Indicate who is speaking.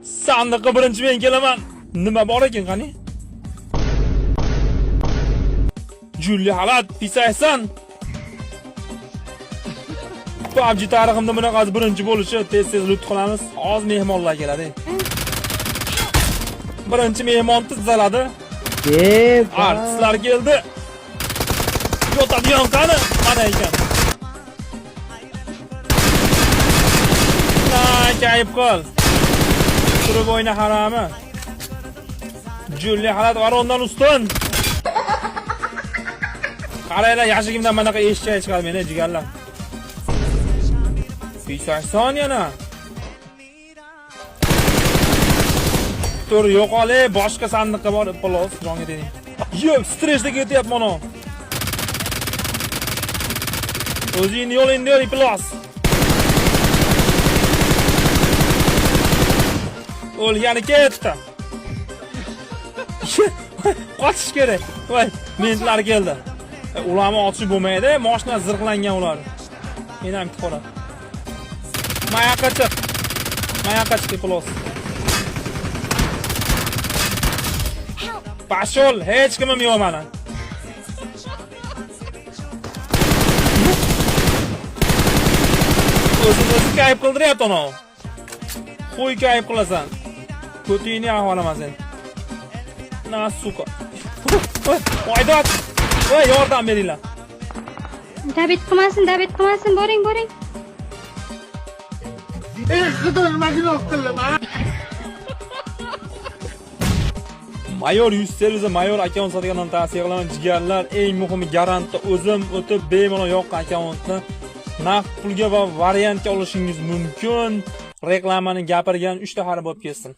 Speaker 1: Sandiqqa birinchi men kelaman. Nima bor ekan qani? Julli halat pisaysan. PUBG tariximda bunaqasi birinchi bo'lishi. Tez-tez lut qilamiz. Hozir mehmonlar keladi. Birinchi mehmon tizaladi. Artistlar keldi. Yotadigan qani? Mana ekan. Na, kayib qil. Turib o'yna harami. Julli halat varondan ustun. Qaranglar, yaxshigimdan manaqa eshak chiqadi meni jigarlar. 80 yana. Tur yo'qol, boshqa sandiqqa borib xolos, jonga tegding. Yo'q, stressda ketyapman o. O'zingni yo'lingni yo'l, iflos. O'lgani ketdi. Qochish kerak. Voy, mentlar keldi. Ularni otishib bo'lmaydi, mashina zirhlangan ular. Men ham bitta qora. Mayoqqa chiq. Mayoqqa chiq, iflos. Pashol, hech kimim yo'q mani. O'zini o'zi kayf qildiryapti ana. Qo'y kayf qilasan. Ko'tingni ahvolaman sen. Na suka. Voy dod. Voy yordam beringlar.
Speaker 2: Dabit qilmasin, dabit qilmasin, boring, boring.
Speaker 3: Ey xudo, nima gunoh qildim, a?
Speaker 1: Mayor 100 servisi Mayor akkaunt sotganini tavsiya qilaman jigarlar. Eng muhimi garantda o'zim o'tib bemalol yoqqan akkauntni naqd pulga va variantga olishingiz mumkin. Reklamani gapirgan 3 ta harf bo'lib ketsin.